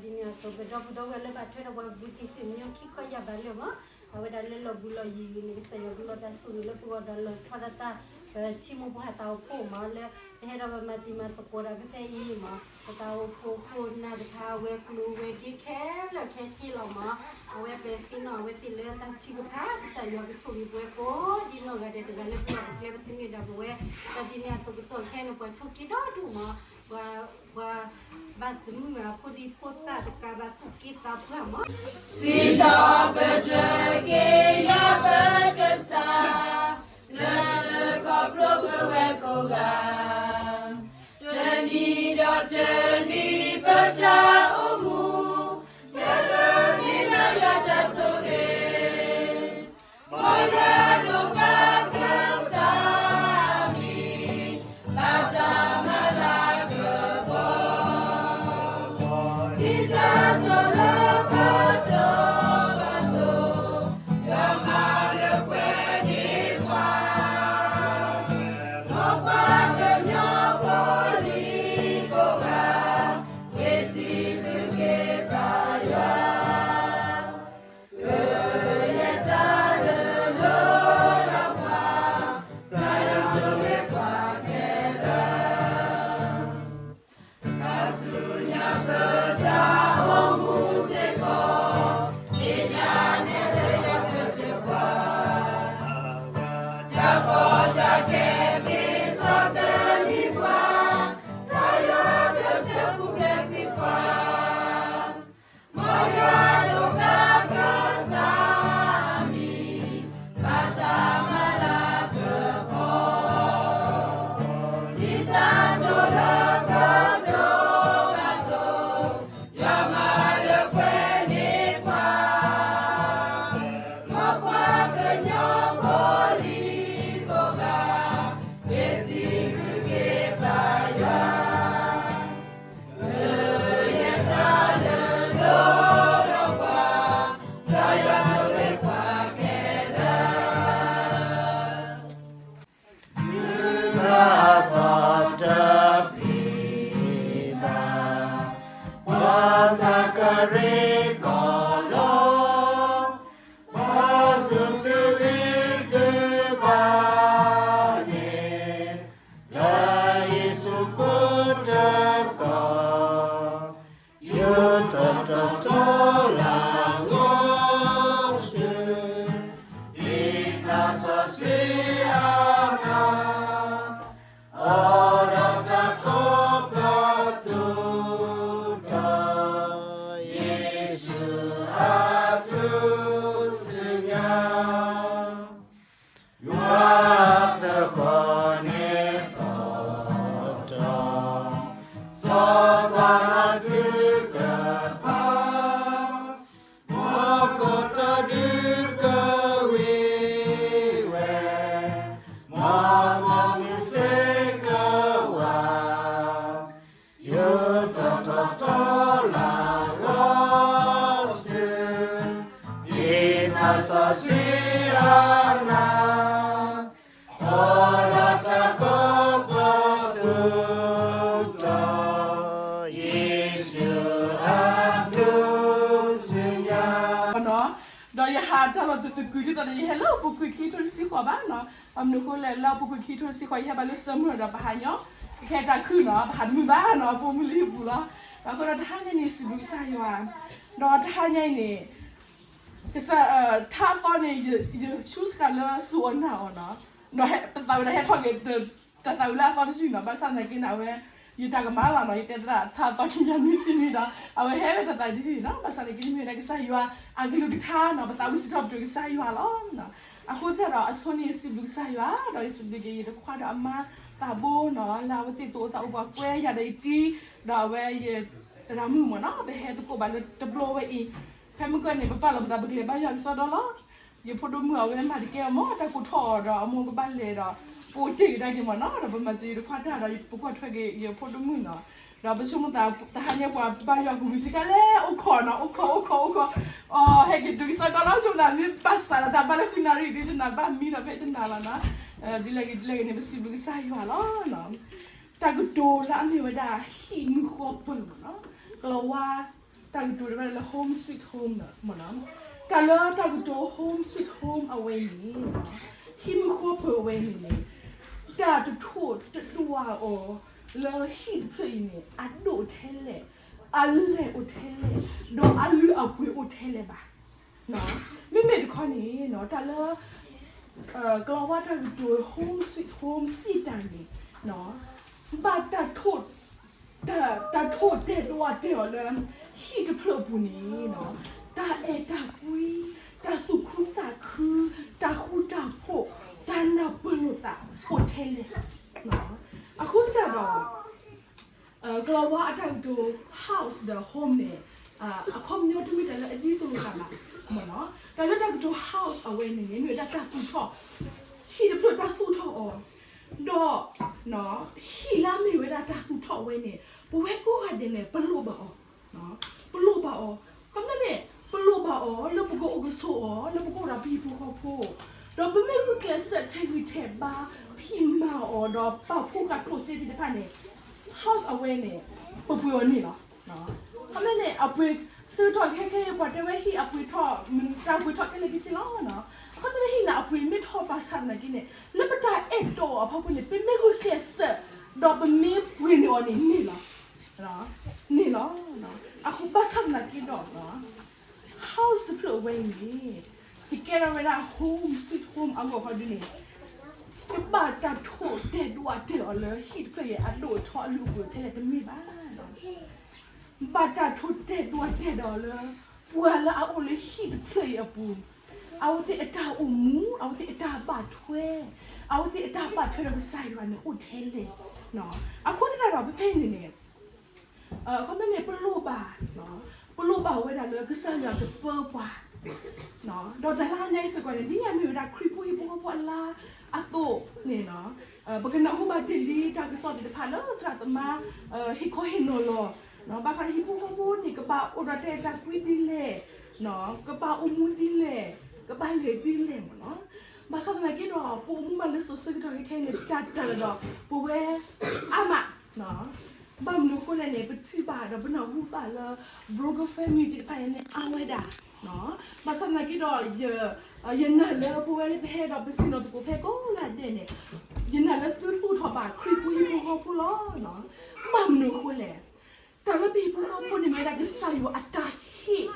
ဒီးဒ်န့ၣ်အသိး ပဒီပုၢ်ဒီဝဲၢ်လၢဘၣ်ထွဲဒီးပှၤဘူးတံၢ်ဆူၣ်မံညီခံခီယၢ်ဘးလၢမး, အဝဲဒၣ်လၢလီၢ်ဘူးလီၢ်ယံၤန့ၣ် ကစၢ်ယွၤကလီတၢ်ဆိၣ်ဂ့ၤလၢပဂီၢ်ဒီးလီၤဆီဒၣ်တၢ် ပထံမိၢ်ပှၢ်တၢ်အိၣ်ဖှိၣ်မး လၢပဟဲဒီးပမၤတံၤမၤသကိးတၢ်ဖဲဖဲအံၤမး, ပတၢ်အိၣ်ဖှိၣ်ခိၣ်နၢ်တဖၣ်အဝဲၤကျိၤဝဲၤဒ့ခဲလၢာ်ခဲဆ့လီၤမး, အဝဲပသ့ၣ်နီၣ်အဝဲသ့ၣ်လၢတၢ်ထုကဖၣ် ကစၢ်ယွၤကဆိၣ်ဂ့ၤပှၤကိးဒ်နီၢ်ဂၤဒဲးတဂၤလၢပဂီၢ်ပကျဲပသန့ၢ်ဒၣ်ပဝဲ, ဒီးဒ်န့ၣ်အသိးကတီၢ်ခဲအံၤန့ၣ် ပှၤဆိၣ်က့ၤဒီဒူၣ်မး, ပှၤ ပှၤဘၣ်သမုၣ်ဂၤဖိဒံဖိသၣ်တကးဘၣ်သူၣ်က့သးပှၢ်မး, စံးထီၣ်ပတြၢၤက့ၤယွၤပကစၢ် လၢခီဖျိပဝဲကိးဂၤ တနံၤဒီးတနံၤပတၢ်အိၣ်မူ ကဲလၢမ့ၢ်နၤယွၤတၢ်ဆိၣ်ဂ့ၤ, မ်ယွၤဒိးဘၣ်ကစၢ်မံၤ ဘၣ်တၢ်မၤလၤကပီၤ ဒ်တၢ်တိာ်လၢပတိာ်ပတိာ် ယွၤမၤလၢပှဲၤန့ၢ်ပှၤ မ်ပှၤကညီဖိလံၤကိးဂၤ ဂ့ၤစံးဘျုးက့ၤပၢ်ယွၤ ကယဲၢ်တၢ်လၢလိၤဒီးပှၤ ကစၢ်ယွၤဆိၣ်ဂ့ၤပှၤခဲလၢာ် ခါဆူညါပတၢ်အိၣ်မူစ့ၢ်ကီး သ့ၣ်ညါနဲၣ်လၢယွၤကျဲးစၢးပှၤ တၢ်ကီတၢ်ခဲမ့ၢ်ဆီၣ်သနံးပှၤ ကစၢ်ယွၤကျဲးစၢးပူၤဖျဲးကွံာ်ပှၤ မ်ယွၤဒိးဘၣ်ကစၢ်မံၤ ဘၣ်တၢ်မၤလၤကပီၤ ဒ်တၢ်တိာ်လၢပတိာ်ပတိာ် ယွၤမၤလၢပှဲၤန့ၢ်ပှၤ မ်ပှၤကညီဖိလံၤကိးဂၤ ဂ့ၤစံးဘျုးက့ၤပၢ်ယွၤ ကယဲၢ်တၢ်လၢလိၤဒီးပှၤ ကစၢ်ယွၤဆိၣ်ဂ့ၤပှၤခဲလၢာ် မုၢ်တၢ်သီတပျံၤဘၣ် ပှၤစကရ့ကီၢ်လီၤ ပှၤစူၢ်က့ၤသ့ၣ်တဖၣ်န့ၣ် လၢယ့ၣ်ၡူးကိးတကီၢ် ယူၢ်ထီၣ်ထီထီၣ်လၢအဂီၢ်ဆူ ဒ်သးစီဆှံအမၤ အိၣ်ဒီးတၢ်ခီဖျိပသူထီၣ် ယ့ၣ်ၡူးအထူၣ်စုညါ ယွၤသဃီန့ၣ်သီထီၣ် စီၤပၤနီၢ်ဒုးကပၤ မ်ကီၢ်တၢ်ဒုးကဝံၤဝဲ မ်မုၢ်စ့ၢ်ကဝါ ယူၢ်ထီၣ်ထီထီၣ်လၢအဂီၢ်ဆူ ဒ်သးစီဆှံအမၤ အိၣ်ဒီးတၢ်ခီဖျိပသူထီၣ် ယ့ၣ်ၡူးအထူၣ်စုညါ ဒီးယဟးတၢ်လီၢ်သကုၤသကုၤဒ်သိးဒီး ယဟဲလၢအပူၤကွံာ်ခံကထိတဆံဃိးဘၣ်နီၤ. ဘၣ်မနုၤအဃိလဲၣ် လၢအပူၤကွံာ်ခံကထိတဆံဃိး ယဟဲဘၣ်လၢစၢမုၢ်ဒီးပဟးညီ ကခဲတၢ်ခုၣ်နီၤ ပဟးတမုာ်ဘၣ်နီၤ ပိာ်မုၣ်လၢဟံၣ်ပူၤလီၤ. အဃိဒီးတဟါညါန့ၣ် စံးဘျုးကစၢ်ယွၤ ဒီးတဟါညါအံၤန့ၣ် ကစၢ် ထါသီန့ၣ် ယဆူစကၤလၢစူအီၣ်နာ်အီၤနီၤ, ဒီးပသးဝံၤဒီးဟဲထီၣ်က့ၤ တၢ်သးဝံၤလၢအသီတယုၢ်နီၤ, ဘၣ်ဆၣ်သနာ်က့န့ၣ် အဝဲ ယတၢ်ကမၣ်လီၤနီၤ, ယတဲသရၣ်ထါသီခံယၤနွံဆံနွံဒီး အဝဲဟဲဝဲတၢ်သးတယုၢ်နီၤ, ဘၣ်ဆၣ်သနာ်က့န့ၣ် ကစၢ်ယွၤအကလုၢ်ကထါနီၤ, ပသးဝံၤစံးထီၣ်ပတြၢၤကစၢ်ယွၤလီၤ. အဃိသတးဒီး အဆိန့ၣ် ယစံးဘျုးကစၢ်ယွၤ ဒီးယစံးဘျုးက့ၤယတခွါဒီးအမါသးဘိနီၤ, လၢအဝဲသ့ၣ်သူၣ်အိၣ်သးအိၣ်ပှၤကွဲယၤဒီးယတံၤ, ဒီးအဝဲယသရၣ်မုၣ်မ့ၢ်နီၤ, ပဟဲသကိးဘၣ်လၢတဘျီဝဲအံၤ, ဖဲမုၢ်ကၢၢ်န့ၣ် ပပာ်လီၤပသးပကလဲၤဘါယွၤကစီဒီလီၤ. ယဖိဒိၣ်မုၣ်အဝဲမၤတကဲအီၤမ့ၢ် တၢ်ကိၢ်ထီၣ်အီၤဒီး အမိၢ်ကဘၣ်လဲၤဒီး ပအိၣ်တ့ၢ်ကဒါက့ၤမ့ၢ်နီၤ, ဒီးပမၤစၢၤယတခွါတၢ်ဒီး ပကွၢ်ထွဲက့ၤယဖိဒိၣ်မုၣ်နီၤ. ဒီးပဆိကမိၣ်သး တဟါညါပှၤဘါယွၤကဝံၤစ့ၢ်ကီးလၢအိၣ်ခိးနီၤ, အိၣ်ခိး အိၣ်ခိး အိၣ်ခိး, အီ ဟဲက့ၤတုၤကစီဒီလီၤ, ဆိကမိၣ်သးမ့ၢ်ဘၣ်ဆၣ်ဒီး တၢ်ဘါလၢဃုနၣ်ရံၣ်ဒ်တနၢ်ဘၣ် မံဒီးဖဲတနၢ်လီၤနီၤ. ဒ်လဲၣ်ဂ့ၤဒ်လဲၣ်ဂ့ၤန့ၣ် ပစံးဘျုးကစၢ်ယွၤလီၤ. တၢ်ကတိၤလၢအမ့ၢ်ဝဲဒၣ် ဟံၣ်မုၢ်ဃီပၢၢ်မ့ၢ်နီၤ, ကလီၤဝါ တၢ်ကတိၤတဖၣ်လၢ home sweet home မ့ၢ်နီၤ, တၢ်လၢတၢ်ကတိၤ home sweet home အဝဲအံၤန့ၣ် ဟံၣ်မုၢ်ဃီပၢၢ်အဝဲအံၤန့ၣ်န့ၣ် တၢ်တထိၣ်တဒွးအီၤ လၢဟံၣ်တဖျၢၣ်အံၤန့ၣ် အဒိၣ်ထဲလဲၣ်, အလဲၢ်အိၣ်ထဲလဲၣ်, ဒီးအလုၢ်အပှ့ၤအိၣ်ထဲလဲၣ်ဘၣ်. မ့မ့ၢ်တခီန့ၣ် တၢ်လၢ ကလီၤဝါတၢ်ကတိၤ home sweet home စံးတၢ်န့ၣ် ဘၣ်တၢ်ထိၣ် တၢ် တၢ်ထိၣ်တဲာ်ဒွးတဲာ်အီၤလၢ ဟံၣ်တဖျၢၣ်အပူၤန့ၣ် တၢ်အဲၣ်တၢ်ကွံ, တၢ်သူၣ်ခုသးခု, တၢ်ဃူတၢ်ဖိး, တၢ်နၢ်ပၢၢ်လိာ်သး အိၣ်ထဲလဲၣ်. အဃိသတးဒီး ကလီၤဝါအတၢ်ကတိၤ house ဒီး home န့ၣ် အခီပညီတမ့ၢ်တၢ်လၢအဒ်သိးလိာ်သးဘၣ်. တၢ်လၢတၢ်ကတိၤ house အဝဲန့ၣ်န့ၣ် မ့ၢ်ဝဲဒၣ်တၢ်သူၣ်ထီၣ်, ဟံၣ်တဖျၢၣ်တၢ်သူၣ်ထီၣ်အီၤ, ဒီး ဟံၣ်လၢအမ့ၢ်ဝဲဒၣ်တၢ်သူၣ်ထီၣ်အဝဲန့ၣ် ပဝဲကိးဂၤဒဲးန့ၣ် ပလိၣ်ဘၣ်အီၤ, ပလိၣ်ဘၣ်အီၤ. ခီမ့ၢ်န့ၣ် ပလိၣ်ဘၣ်အီၤလၢပကအိၣ်ကဆိးအီၤ လၢပကအိၣ်ဒီးပဟံၣ်ဖိဃီဖိ, ဒီးပမ့ၢ်ဂုာ်ကျဲးစၢးထဲးဂံၢ်ထဲးဘါ ဖံးမၤအီၤဒီးပာ်ဖှိၣ်ဃာ်ကျိၣ်စ့သ့ၣ်တဖၣ်န့ၣ် house အဝဲန့ၣ် ပပှ့ၤအီၤန့ၣ်လီၤ. ခီမ့ၢ်န့ၣ် အပှ့ၤဆၢကတီၢ်ခဲခဲအံၤ ပှၤတဲဝဲဟံၣ်အပှ့ၤထီၣ် တၢ်ပှ့ၤထီၣ်ခဲလၢာ်ခဲဆ့လီၤ. အခီပညီဟံၣ်န့ၣ် အပှ့ၤမ့ၢ်ထီၣ်ဘၣ်ဆၣ်သနာ်က့န့ၣ် လၢပတၢ်အဲၣ်တီအီၤအဖီခိၣ်န့ၣ် ပမ့ၢ်ဂုာ်ကျဲးစၢး ဒီးပမ့ၢ်ပှ့ၤန့ၢ်အီၤန့ၣ်န့ၣ်လီၤ. န့ၣ်လီၤ. အဃိဘၣ်ဆၣ်သနာ်က့ဒီး house တဖျၢၣ်အဝဲအံၤန့ၣ် ကကဲထီၣ်ဝဲဒၣ် home sweet home အဂီၢ်ခီဒ်န့ၣ် ကဘၣ်တၢ်ထိၣ်တဲာ်ဒွးတဲာ်အီၤလၢဟံၣ်တဖျၢၣ်အံၤ အဒိၣ်အထီအလုၢ်အပှ့ၤထဲလဲၣ်တမ့ၢ်ဘၣ်. ဘၣ်တၢ်ထိၣ်တဲာ်ဒွးတဲာ်ဒီးအီၤလၢ ပှၤလၢအအိၣ်လၢဟံၣ်တဖျၢၣ်အံၤအပူၤ အဝဲသ့ၣ်အတၢ်အိၣ်မူ အဝဲသ့ၣ်အတၢ်ဘၣ်ထွဲ အဝဲသ့ၣ်အတၢ်ဘၣ်ထွဲဒီးကစၢ်ယွၤန့ၣ်အိၣ်ထဲလဲၣ်. အဃိသတးဒီးဖဲဖဲအံၤန့ၣ်န့ၣ် အခီပညီန့ၣ် ပလိၣ်ဘၣ် ပလိၣ်ဘၣ်ဝဲဒၣ်လၢကစၢ်ယွၤကပၢပှၤ ဒီးတၢ်လၢညါအံၤစ့ၢ်ကီးန့ၣ် ဒ်အမ့ၢ်ဝဲဒၣ်ခရံာ်ဖိဟံၣ်ဖိဃီဖိအလါအသိးန့ၣ် ပကနၢ်ဟူဘၣ်တ့ၢ်လံတၢ်ကစီၣ်သ့ၣ်တဖၣ်လၢသရၣ်သမါ ဟ့ၣ်ခီဟ့ၣ်နီၤလီၤ ဘၣ်ဃးဒီးဟံၣ်ဖိဃီဖိန့ၣ် ကဘၣ်အိၣ်ဒီးတၢ်အဲၣ်တၢ်ကွံဒ်လဲၣ်, ကဘၣ်အိၣ်မူဒ်လဲၣ်, ကဘၣ်လဲၤဒ်လဲၣ်မ့ၢ်နီၤ. ဘၣ်ဆၣ်သနာ်က့ဒီး ပအိၣ်မူဘၣ်လၢစိၤဆၢကတီၢ်ခဲခဲအံၤန့ၣ် တၢ်တၢ်လီၤဒီး ပဝဲအါမး ဘၣ်မနုၤအဃိလဲၣ်န့ၣ် ပထံၣ်ဘၣ်ဒီးပနၢ်ဟူဘၣ်လၢ broken family သ့ၣ်တဖၣ်န့ၣ် အါဝဲဒၣ်. ဘၣ်ဆၣ်သနာ်က့ဒီး ယနာ်လၢပဝဲလၢပဟဲဒီးပဆ့ၣ်နီၤသကိးဖဲကိးဂၤဒဲးန့ၣ် ယနာ်လၢသုသူၣ်ထီၣ်ဘၣ်ခရံာ်ဖိဟံၣ်ဖိဃီဖိလီၤ. ဘၣ်မနုၤအဃိလဲၣ် တၢ်လၢပဟံၣ်ဖိဃီဖိန့ၣ် မ့ၢ်ဝဲဒၣ်ကစၢ်ယွၤအတၢ်ဟ့ၣ်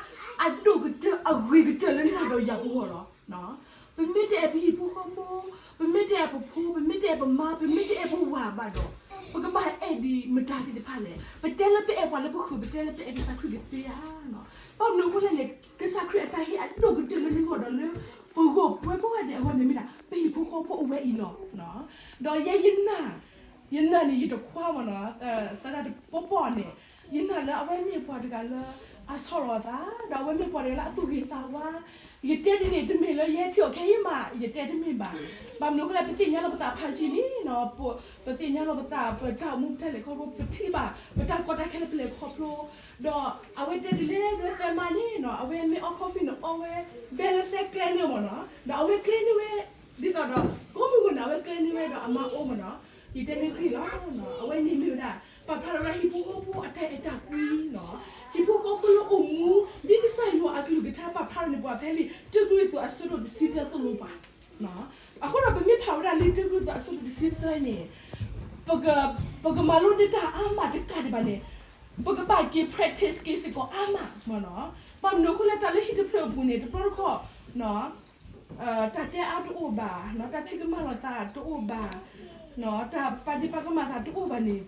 အဒိၣ်ကတၢၢ်အဂ့ၤကတၢၢ်လၢနၤဒီးယၤပဂီၢ်လီၤ. ပမ့ၢ်တအဲၣ်ပဟံၣ်ဖိဃီဖိ, ပမ့ၢ်တအဲၣ်ပဖိ, ပမ့ၢ်တအဲၣ်ပမါ, ပမ့ၢ်တအဲၣ်ပဝၤဘၣ်ဒီး ပကဘၣ်အဲၣ်ဒံးမတၤသ့ၣ်တဖၣ်လဲၣ်. ပတဲလၢပအဲၣ်ပှၤလၢပဃၢၤ ပတဲလၢပအဲၣ်ကစၢ်ခရံာ်ကသ့ဧါ. ဘၣ်မနုၤအဃိလဲၣ်န့ၣ် ကစၢ်ခရံာ်အတၢ်ဟ့ၣ်အဒိၣ်ကတၢၢ်လၢနဂီၢ်ဒီးလၢ ပဂီၢ်ပဝဲကိးဂၤဒဲးအဂီၢ်န့ၣ်မ့ၢ်ဒၣ် ပဟံၣ်ဖိဃီဖိအဝဲအံၤလီၤ. ဒီးယဲယနာ် ယနာ်န့ၣ် ယတခွါမ့ၢ်နီၤ, သရၣ်တပီၢ်ပီၢ်န့ၣ် ယနာ်လၢအဝဲမ့ၢ်ပှၤတဂၤလၢအဆီၣ်လီၤအသး, ဒီးအဝဲမ့ၢ်ပှၤတဂၤလၢအသူၣ်ဂ့ၤသးဝါ. ယတဲဒ်န့ၣ် တမ့ၢ်လၢယဟဲထံၣ်အီၤခဲအံၤမး ယတဲတမ့ၢ်ဘၣ်. ဘၣ်မနုၤအဃိလဲၣ် ပသ့ၣ်ညါလီၤပသးဖးယံာ်လံနီၤ, ပသ့ၣ်ညါလီၤပသး ပတၢ်အိၣ်မူပတၢ်လဲၤခီဖျိ ပထံၣ်ဘၣ် ပတၢ်ကီတၢ်ခဲလၢပလဲၤခီဖျိ, ဒီးအဝဲတဲဒ်လဲၣ်ဒ်သဲမါန့ၣ်နီၤ, အဝဲမ့ၢ်အီ coffee န့ၣ် အီဝဲ ဘဲလၢသဲကျဲန့ၢ်မ့ၢ်နီၤ, ဒီးအဝဲကျဲန့ၢ်ဝဲ ဒ်သိးဒီး ကိးမုၢ်နၤ အဝဲကျဲန့ၢ်ဝဲဒီးအမါအိၣ်မ့ၢ်နီၤ, ယတဲန့ၢ်ဂ့ၢ်လီၤ. အဝဲန့ၣ်မ့ၢ်ဝဲဒၣ် ပာ်ဖျါထီၣ်ဝဲဒၣ်ဟံၣ်ဖိဃီဖိအတၢ်အဲၣ်တၢ်ကွံနီၤ, ဟံၣ်ဖိဃီဖိလၢအိၣ်မူ ဒ်ကစၢ်ယွၤအကလုၢ်ကထါ ပာ်ဖျါထီၣ်န့ၣ် ပှၤဖဲလံာ်တၢကရံၣ်သူးအဆၢဒိၣ်တဆံသၢသိၣ်လိပှၤ အဃိဒီး ပမ့ၢ်ဖးဝဲဒၣ်လံာ်တၢကရံၣ်သူးအဆၢဒိၣ်တဆံသၢန့ၣ် ပကမၤလိန့ၢ်တၢ်အါမးတကးဒံးဘၣ်န့ၣ် ပကဘၣ်က့ၤ practice က့ၤစ့ၢ်ကီးအါမးမ့ၢ်နီၤ. ဘၣ်မနုၤအဃိလဲၣ် တၢ်လၢဟံၣ်တဖျၢၣ်အပူၤန့ၣ် တဘျီတခီၣ် တၢ်တဲအါတအိၣ်ဘၣ်, တၢ်ထံၣ်ကမၣ်လိာ်သးတအိၣ်ဘၣ်, တၢ်ပာ်ဒ့ၣ်ပာ်ကမၣ်သးတအိၣ်ဘၣ်န့ၣ်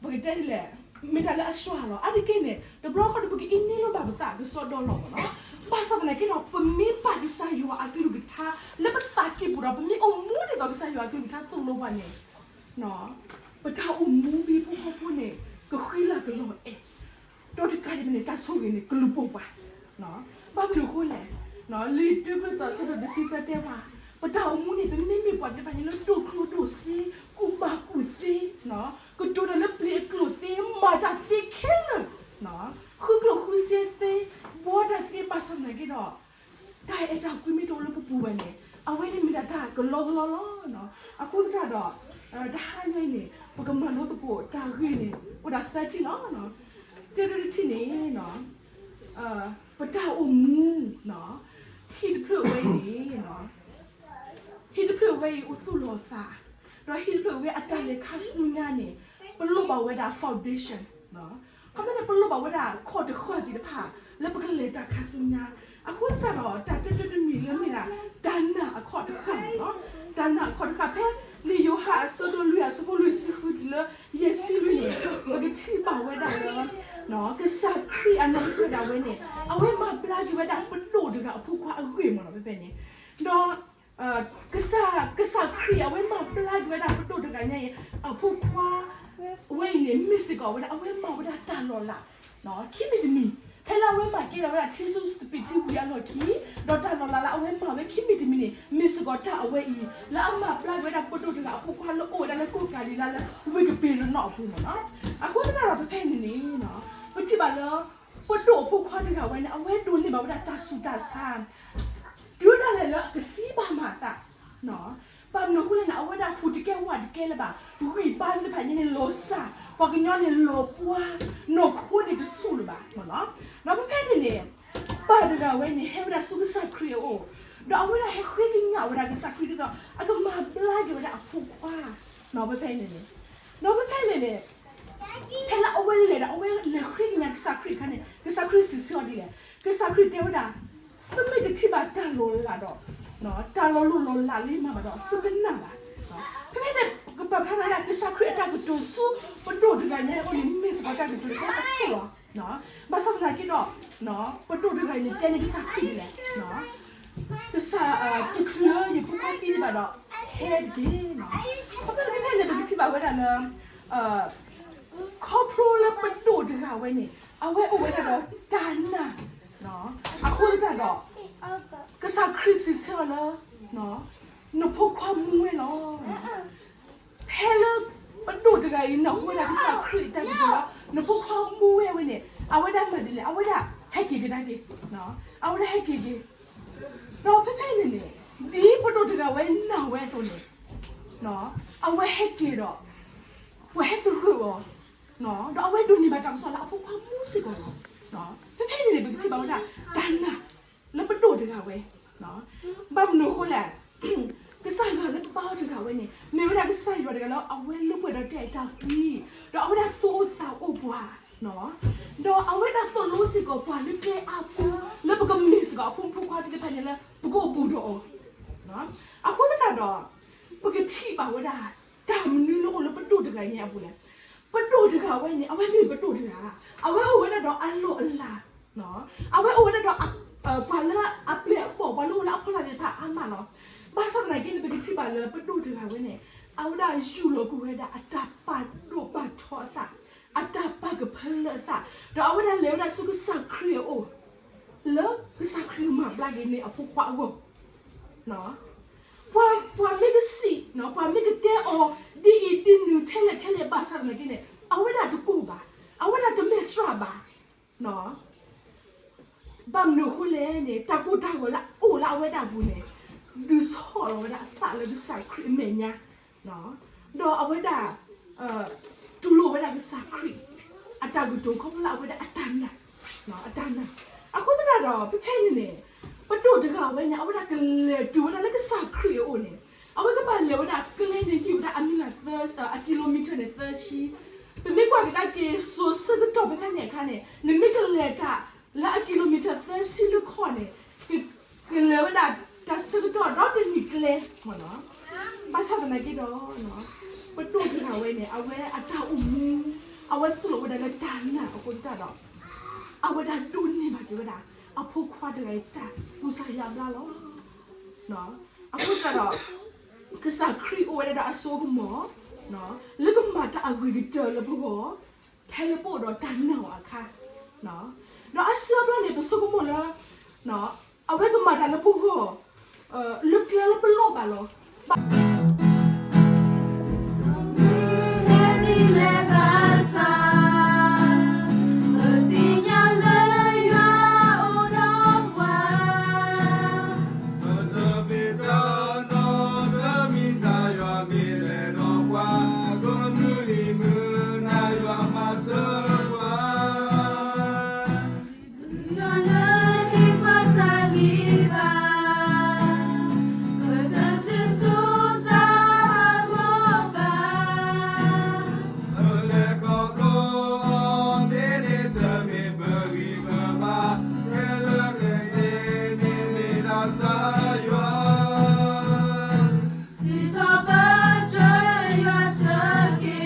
ပကတဲဒ်လဲၣ်, မ့ၢ်တၢ်လၢအစှၤလီၤ. အါတက့ၢ်န့ၣ် တဘျီတခီၣ်ဒီး ပကအံးန့ၢ်လိာ်ဘၣ်ပသးကစီဒီလီၤမ့ၢ်နီၤ. ဘၣ်ဆၣ်သနာ်က့ဒီး ပမ့ၢ်ပာ်ကစၢ်ယွၤအကလုၢ်ကထါ လၢပသးကံၢ်ပူၤဒီး ပမ့ၢ်အိၣ်မူဒ်သိးကစၢ်ယွၤအကလုၢ်ကထါသိၣ်လိပှၤန့ၣ် ပတၢ်အိၣ်မူ ပဟံၣ်ဖိဃီဖိန့ၣ် ကဃံလၤကလီၤအဲၣ်, ဒီးတကးဒံးဘၣ်န့ၣ် တၢ်ဆိၣ်ဂ့ၤန့ၣ် ကလူၤပိာ်ပှၤ. ဘၣ်မနုၤအဃိလဲၣ်, လံာ်တၢကရံၣ်သူးအဆၢဒိၣ်တဆံသၢတဲပှၤ ပတၢ်အိၣ်မူန့ၣ် ပမ့မ့ၢ်ပှၤသ့ၣ်တဖၣ်န့ၣ်လၢဒိၣ်ကျိၣ်ဒိၣ်စ့, ကူၣ်ဘၣ်ကူၣ်သ့, ကတိၤတၢ်လၢပျ့ၤအကျိၤသ့, မၤတၢ်သ့ခဲလၢာ်, ဃုကျိၣ်ဃုစ့သ့, ဘှီတၢ်သ့ဘၣ်ဆၣ်သနာ်က့ဒီး တၢ်အဲၣ်တၢ်ကွံမ့ၢ်တအိၣ်လၢပပူၤဘၣ်န့ၣ် အဝဲန့ၣ်မ့ၢ်ဒၣ်တၢ်ကလီကလီလီၤ. အဃိသတးဒီး တဟါညါအံၤန့ၣ် ပကမၤလိသကိးတၢ်ဂ့ၢ်န့ၣ် အိၣ်ဒၣ်သၢထံၣ်လီၤ. တၢတထံၣ်န့ၣ် ပတၢ်အိၣ်မူ ဟံၣ်တဖျၢၣ်ဝဲအံၤန့ၣ် ဟံၣ်တဖျၢၣ်ဝဲအံၤအိၣ်သူၣ်လီၤသး, ဒီးဟံၣ်တဖျၢၣ်ဝဲအတၢ်လဲၤခါဆူညါန့ၣ် ပလိၣ်ဘၣ်ဝဲဒၣ် foundation, ခီမ့ၢ်န့ၣ် ပလိၣ်ဘၣ်ဝဲဒၣ်ခီၣ်တဃၣ်သ့ၣ်တဖၣ် လၢပကလဲၤတၢ်ခါဆူညါ, အဃိသတးဒီး တၢ်တၢတမံၤလၢမ့ၢ်ဒၣ် တၢ်နာ်အခီၣ်တဃၣ်န့ၣ်လီၤ. တၢ်နာ်အခီၣ်တဃၣ် ဖဲလံာ်ယိၤဟၣ်အဆၢဒိၣ်လွံၢ်အဆၢဖိလွံၢ်ဆံဃု တုၤလၢယဲၢ်ဆံလွံၢ်န့ၣ် ပကထံၣ်ဘၣ်ဝဲဒၣ်လၢ ကစၢ်ခရံာ်အနီၢ်ကစၢ်ဒၣ်ဝဲန့ၣ် အဝဲမၤဘျါက့ၤဝဲဒၣ်ပဒိၣ်တဂၤအဖိခွါအဂ့ၢ်မ့ၢ်နီၤ ဖဲဖဲန့ၣ်, ဒီး ကစၢ် ကစၢ်ခရံာ်အဝဲမၤဘျါက့ၤဝဲဒၣ်ပဒိၣ်တဂၤညါအံၤ အဖိခွါ ဝဲအံၤန့ၣ် မ့ၢ်စ့ၢ်ကီးဝဲဒၣ် အဝဲမၤဝဲဒၣ်တၢ်လီၤလး ခံမံၤတမံၤ, ဖဲလၢအဝဲမၤကဲထီၣ်ဝဲဒၣ်ထံဆူစပံးထံဝံၤအလီၢ်ခံ, ဒီးတၢ်လီၤလးလၢအဝဲမၤဝဲခံမံၤတမံၤန့ၣ် မ့ၢ်စ့ၢ်ကီးတၢ်အဝဲအံၤ လၢအမၤဘျါက့ၤဝဲဒၣ်ပဒိၣ်တဂၤအဖိခွါလၢအိၣ်ဝဲဒၣ်လၢကီၢ်ကၤလံၤလါလၢ ဝ့ၢ်ကပ့ၤရနီၣ်အပူၤမ့ၢ်နီၤ. အဃိသတးဒီးဖဲဖဲန့ၣ်န့ၣ် ပထံၣ်ဘၣ်လၢ ပဒိၣ်အဖိခွါတဂၤဝဲန့ၣ် အဝဲဒိးန့ၢ်ဘၣ်ဝဲဒၣ်တၢ်ဆူးတၢ်ဆါ တုၤဒၣ်လဲာ်လၢအကသံဘၣ်မၤအသး, ဘၣ်မနုၤအဃိလဲၣ်န့ၣ် အဝဲဒၣ်ဟူးတကဲဝးတကဲလၢၤဘၣ်, ဂံၢ်ဘါသ့ၣ်တဖၣ်ညါန့ၣ်လီၤစၢ်, ပှၤကညီန့ၣ်လီၤပှီၢ်, နီၢ်ခိန့ၣ်တဆူၣ်လၢၤဘၣ်မ့ၢ်နီၤ. ဒီးဖဲဖဲန့ၣ်န့ၣ် ပၢ်တဂၤဝဲန့ၣ် ဟဲဝဲဒၣ်ဆူကစၢ်ခရံာ်အအိၣ်, ဒီးအဝဲဒၣ်ဟဲဃ့ကညးဝဲဒၣ်ကစၢ်ခရံာ်ဒ်သိး အကမၤဘျါက့ၤဝဲဒၣ်အဖိခွါ, ဖဲဖဲန့ၣ်န့ၣ်, ဒီးဖဲဖဲန့ၣ်န့ၣ် ဖဲလၢအဝဲလဲၤဒီး အဝဲလဲၤဃ့ကညးကစၢ်ခရံာ်အခါန့ၣ် ကစၢ်ခရံာ်စံးဆၢအီၤဒ်လဲၣ်, ကစၢ်ခရံာ်တဲဝဲဒၣ်, သုမ့ၢ်တထံၣ်ဘၣ်တၢ်လီၤလးဒီး တၢ်လီၤလိၢ်လီၤလးလၢယမၤဘၣ်ဒီး သုတနာ်ဘၣ်. ဖဲဖဲန့ၣ် ပကပာ်ဖျါထီၣ်ဝဲဒၣ် ကစၢ်ခရံာ်အတၢ်ကတိၤဆူ ပဒိၣ်တဂၤညါအအိၣ်န့ၣ် မ့ၢ်စ့ၢ်ကီးတၢ်ကတိၤတခါလၢအဆိၣ်လီၤ. ဘၣ်ဆၣ်သနာ်က့ဒီး ပဒိၣ်တဂၤအံၤန့ၣ် တဲန့ၢ်ကစၢ်ခရံာ်ဒ်လဲၣ်, ကစၢ် တချုးလၢယဖိခွါသံဒံးဘၣ်ဒီး ဟဲတက့ၢ်. ဖဲဖဲန့ၣ် ပကထံၣ်ဘၣ်ဝဲဒၣ်လၢ ခီဖျိလၢပဒိၣ်တဂၤဝဲန့ၣ် အဝဲအိၣ်ဝဲဒၣ်ဒီးတၢ်နာ်, အဃိသတးဒီး ကစၢ်ခရံာ်စံးဆၢအီၤလၢ နဖိခွါမူဝဲလီၤ. ဖဲလၢပဒိၣ်တဂၤအံၤ နၢ်ဟူဝဲဒၣ်ကစၢ်ခရံာ်အတၢ်ကတိၤလၢ နဖိခွါမူဝဲဝဲန့ၣ် အဝဲဒၣ်မၤဒ်လဲၣ်, အဝဲဒၣ်ဟဲက့ၤကဒါက့ၤ, အဝဲဒၣ်ဟဲက့ၤက့ၤ, ဒီးဖဲဖဲန့ၣ်န့ၣ် ဒ်ပဒိၣ်တဂၤဝဲနာ်ဝဲအသိးန့ၣ် အဝဲဟဲက့ၤဒီး ပှၤဟဲသဂၢၢ်အီၤ, ဒီးအဝဲဒိးန့ၢ်ဘၣ်တၢ်ကစီၣ်လၢအဖိခွါမူစ့ၢ်ကီးလီၤ. ဖဲဖဲန့ၣ်န့ၣ် ပကထံၣ်ဘၣ်ဝဲဒၣ် တၢ်နာ်လၢပဒိၣ်တဂၤဝဲ, ဘၣ်မနုၤအဃိလဲၣ်, ကစၢ်ယွၤလၢပဘါအီၤတဂၤဝဲန့ၣ် မ့ၢ်ဝဲဒၣ်ကစၢ်ယွၤတဂၤလၢအဝဲလိာ်ပှဲၤဒီးတၢ်အဲၣ်တၢ်ကွံ, ဒီးအဝဲဒၣ်သူၣ်အိၣ်သးအိၣ်ပှၤ, ဒီးအဝဲဒၣ်သိၣ်လိစ့ၢ်ကီးပှၤလၢကျဲအါပူၤ လၢပကမ့ၢ်စ့ၢ်ကီးအဖိမုၣ်ဖိခွါသ့ၣ်တဖၣ်န့ၣ်လၢ ပကအိၣ်ဘူးဒီးအီၤ, အဃိသတးဒီး ပကထံၣ်ဘၣ်ဝဲဒၣ် တၢ်မနုၤလၢအိၣ်လၢပဒိၣ်တဂၤအံၤအပူၤလဲၣ်. ပဒိၣ်တဂၤဝဲန့ၣ် အဝဲမ့ၢ်ပဒိၣ်တဂၤ, အဝဲအိၣ်ဝဲဒၣ်ဒီးအလီၢ်အလၤ, အဝဲအိၣ်ဝဲဒၣ်ဒီး ပှၤလၢအပျဲၢ်အဘီၣ် ပှၤလၢအိၣ်လၢအဖီလာ်သ့ၣ်တဖၣ်အါမးလီၤ. ဘၣ်ဆၣ်သနာ်က့န့ၣ် ပကထံၣ်ဘၣ်လၢပဒိၣ်တဂၤဝဲန့ၣ် အဝဲဒၣ်ယူၢ်လီၤကွံာ်ဝဲဒၣ်အတၢ်ပာ်ဒိၣ်ပာ်ထီအသး, အတၢ်ပာ်ကဖၢလၢအသး, ဒီးအဝဲဒၣ်လဲၤဝဲဒၣ်ဆူကစၢ်ခရံာ်အအိၣ် လၢကစၢ်ခရံာ်မၤဘျါက့ၤန့ၢ်အဖိခွါအဂီၢ်, ပှၤ ပှၤမ့ၢ်ကစံး ပှၤမ့ၢ်ကတဲအီၤ ဒ်အံၤဒ်နုၤထဲလဲၣ်ထဲလဲၣ်ဘၣ်ဆၣ်သနာ်က့န့ၣ် အဝဲဒၣ်တကိၢ်ဘၣ်, အဝဲဒၣ်တမဲာ်ဆှးဘၣ်, ဘၣ်မနုၤအဃိလဲၣ်န့ၣ် တၢ်ကိၢ်တၢ်ဂီၤလၢအအိၣ်လၢအဝဲဒၣ်အပူၤန့ၣ် ဒုးဆီၣ်လီၤဝဲဒၣ်အသးလၢကစၢ်ခရံာ်အမဲာ်ညါ ဒီးအဝဲဒၣ် တူၢ်လိာ်ဝဲဒၣ်ကစၢ်ခရံာ် အတၢ်ကတိၤခီဖျိလၢအဝဲဒၣ်အတၢ်နာ်, အတၢ်နာ်, အဃိသတးဒီး ဖဲဖဲန့ၣ်န့ၣ် ပဒိၣ်တဂၤဝဲန့ၣ် အဝဲဒၣ်ကလဲၤတုၤဝဲဒၣ်လၢကစၢ်ခရံာ်အအိၣ်န့ၣ် အဝဲကဘၣ်လဲၤဝဲဒၣ်ကျဲန့ၣ် ဟံၣ်ဝဲဒၣ်အမံၤလၢ်သၢ အ kilometer န့ၣ် သၢဆံ, ပမ့ၢ်ကွၢ်ကဒါက့ၤစိၤဆၢကတီၢ်ဖဲဖဲန့ၣ်အခါန့ၣ် နမ့ၢ်ကလဲၤတၢ်လၢအ kilometer သၢဆံလၢခီၣ်န့ၣ် ကလဲၤဝဲဒၣ်တၢ်ဆၢကတီၢ်ဒီတနံၣ်ကျဲမ့ၢ်နီၤ, ဘၣ်ဆၣ်သနာ်က့ဒီး ပဒိၣ်တဂၤဝဲန့ၣ် အဝဲအတၢ်အိၣ်မူ အဝဲသိၣ်လိဝဲဒၣ်လၢတၢ်နာ်အဃိသတးဒီး အဝဲဒၣ်ဒိးန့ၢ်ဘၣ်က့ၤဝဲဒၣ် အဖိခွါတဂၤအံၤတၢ်ကူစါယါဘျါလီၤ. အဃိသတးဒီး ကစၢ်ခရံာ်အိၣ်ဝဲဒၣ်ဒီးအစိအကမီၤ လၢကမၤတၢ်အဂ့ၤကတၢၢ်လၢပဂီၢ် ဖဲလၢပအိၣ်ဒီးတၢ်နာ်အီၤအခါ, ဒီးအါစုအါဘျီန့ၣ် ပဆိကမိၣ်လၢ အဝဲကမၤတၢ်လၢပဂီၢ် လၢကျဲလၢပလိၣ် လီၤ. မုၢ်ဟဲဒ်လဲၣ်ဘၣ်ဆၣ်, ပသ့ၣ်ညါလၢယွၤအိၣ်ဒီးပှၤ, ပတပ့ၤတၢ်နီတမံၤ ကစၢ်ယွၤမ့ၢ်လဲၤဒီးပှၤ, ကမုၢ်နံၤမုၢ်နၤ ယွၤမၤစၢၤပှၤ. ယွၤလၢဟ့ၣ်ပှၤတၢ်ဂံၢ်ဘါ, ပတတုၤဆူတၢ်ဟးဂီၤဘၣ်. ပလဲၤခီဖျိအီၤသ့န့ၣ် တမ့ၢ်ပဂံၢ်ပဘါ, ခဲလၢာ်ခဲဆ့န့ၣ်မ့ၢ်ဒၣ်ကစၢ်ယွၤ. စံးထီၣ်ပတြၢၤယွၤတက့ၢ်,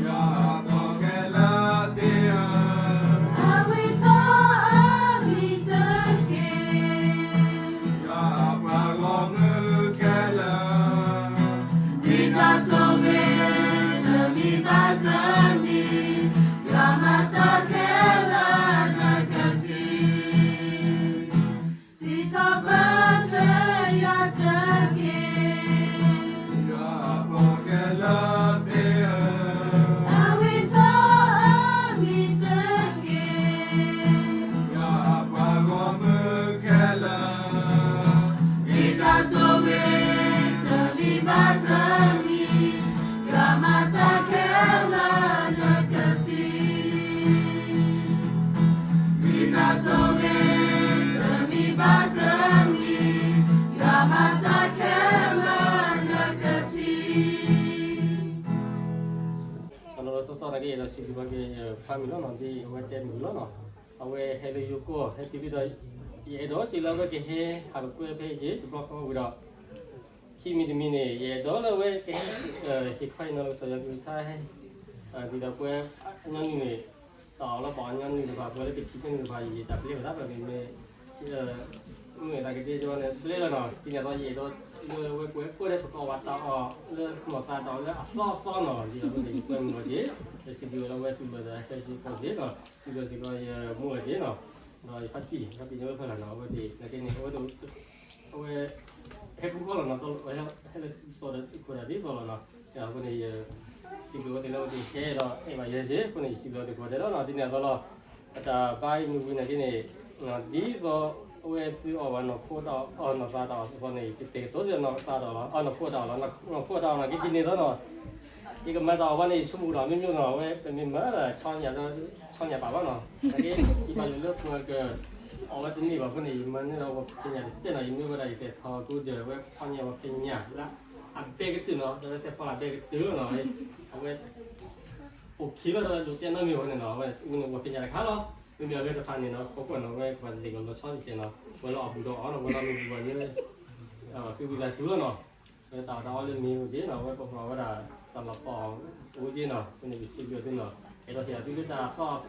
ယွၤအပှၤခဲလၢာ်သ့ၣ်ဧၢ, အဝံထီၣ်အမံၤတက့ၢ်, ယွၤအပှၤဂီၢ်မုၢ်ခဲလၢာ်, မ့ၢ်တၢ်ဆိၣ်ဂ့ၤတမံၤဘၣ်တမံၤ, ယွၤမၤတၢ်ခဲလၢာ်နကထံၣ်. စံးထီၣ်ပတြၢၤယွၤတက့ၢ်, ယွၤအပှၤဂီၢ်မုၢ်ခဲလၢာ်, အဝံထီၣ်အမံၤတက့ၢ်, ယွၤအပှၤဂီၢ်မုၢ်ခဲလၢာ်, မ့ၢ်တၢ်ဆိၣ်ဂ့ၤတမံၤဘၣ်တမံၤ, ယွၤမၤတၢ်ခဲလၢာ်နကထံၣ်. မ့ၢ်တၢ်ဆိၣ်ဂ့ၤတမံၤဘၣ်တမံၤ, ယွၤမၤတၢ်ခဲလၢာ်နကထံၣ်. အလီၤလီၤဆီဆီနာ်က့ ယအဲၣ်ဒိးစံးဘျုးဘၣ်က့ၤယဖါမုၢ်လီၤနီၤ, ဒ်အဝဲတဲတမုာ်လီၤနီၤ, အဝဲဟဲလၢယိၤကီၢ် ဟဲတုၤလံဒီး ယအဲၣ်ဒိးစံးလၢအဝဲကဟဲဟးလိာ်ကွဲဖဲယဲ တဘျီဃီဝံၤဒီး ခံမံၤတမံၤန့ၣ် ယအဲၣ်ဒိးလၢအဝဲကဟဲ ဟ့ၣ်ခီဟ့ၣ်နီၤလၢကစၢ်ယွၤကလုၢ်ကထါ ဒ်သိးပှၤညီနုၢ်န့ၣ် တၢ်အီၣ်လၢပှၤညီနုၢ်တဖၣ် ပှၤလၢကထံၣ်ကနုၢ်တဖၣ် ယတၢ်ဘျၢဝဲဒၣ် ပမ့ၢ် မ့ၢ်တၢ်ကတဲကီန့ၣ် ဘျၢလီၤနီၤ, ဒ်န့ၣ်အသိး ယအဲၣ်ဒိးလၢအဝဲကွဲးကွဲးလၢပကအီၣ်ဘၣ်တၢ်အီၣ်လၢနီၢ်သးတၢ်အီၣ်လၢအသီအသီနီၤ, ဒ်သိးအဝဲန့ၣ် ယကွဲမုာ်လီၤက့ၤ, ယစံးဘျုးလၢအဝဲတူၢ်လိာ်သးဟဲစ့ၢ်ကီးက့ၤနီၤ, စံးဘျုးစ့ၢ်ကီးယမိၢ်လီၤက့ၤနီၤ, ဒီးယဖါတံၢ် ဖါတံၢ်န့ၣ်ဝဲဖဲလၢ်နီၤ, အဝဲသ့ၣ်နာ်က့န့ၣ် အဝဲ အဝဲ ဟဲပူၤဃီလီၤနီၤ, ဟဲလၢစီၤဒီးခိၣ်ဒၣ်ဒ်သိးလီၤနီၤ, အဃိန့ၣ် ယစံးဘျုးဝဲသ့ၣ်လၢအဝဲသ့ၣ်ဟဲဒီးအဲၣ်ဘၣ်ယဲစ့ၢ်, အဃိန့ၣ် ယစံးဘျုးဝဲသ့ၣ်ကိးဂၤဒဲးလီၤနီၤ, ဒ်န့ၣ်အသိးလီၤ, ပတၢ်ဘါယမုၢ်ဝံၤနာ်က့န့ၣ်, ဒ်သိးအဝဲသုအီၣ်ဘၣ်နီၢ်ခိတၢ်အီၣ် နီၢ်သးတၢ်အီၣ်စ့ၢ်ကီးန့ၣ် ယကတဲာ်ကတီၤစ့ၢ်နီၢ်သးတၢ်အီၣ်လီၤ, နီၢ်ခိတၢ်အီၣ်လီၤ, နီၢ်ခိတၢ်အီၣ်နာ်က့ဒ်န့ၣ်အသိးနီၤ ယကမၤတၢ်အီၣ်ဘၣ်န့ၣ် ယဆိကမိၣ်ဒီးမ့ၢ်မ့ၢ်နီၤ, အဝဲပမ့ၢ်မၤဒီး ဆီညၣ်ဒီး ဆီညၣ်ပာ်ဘၣ်နီၤ, နာ်က့ ယဘၣ်လိာ်လၢပှၤကအီၣ်ဝဲတန့ၢ်ဘၣ်အဃိန့ၣ် ယမၤန့ၢ်ဒီးပှၤဖဲညၣ်တစဲးနီၤ, ယမ့ၢ်ဝဲဒၣ် ယတဲာ်ထီၣ်ကိးဒၢးဝဲဖဲညၣ် ပှၤဖဲညၣ်လၢအဘဲကတၢၢ်နီၤ, တဲဖဲလၢအဘဲကတၢၢ်နီၤ, အဝဲ အိၣ်ခံလီၤဒီး လိာ်တဲနီတမံၤအဃိန့ၣ်နီၤ, အဝဲမ့ၢ်န့ၣ် ပှၤဖဲညၣ်တခါလီၤ, မ့မ့ၢ်အဝဲတဖၣ်န့ၣ်နီၤ ခိၣ်ခိၣ်နီၤ အဝဲပှၤတလ့ၢ်ကီးလီၤဆီတစဲးနီၤ, ပှၤလၢအီၣ်ဘူးဒီးအီၣ်နီၤ ပှၤလၢမ့ၢ်ဘူးဘၣ်န့ၣ် ဃ့ဝံသးစူၤလီၤနီၤ, အဝဲတၢ်အီၣ်တၢ်အီလၢမ့ၢ်အိၣ်က့နီၤ, အဝဲပပှၤဝဲဒၣ်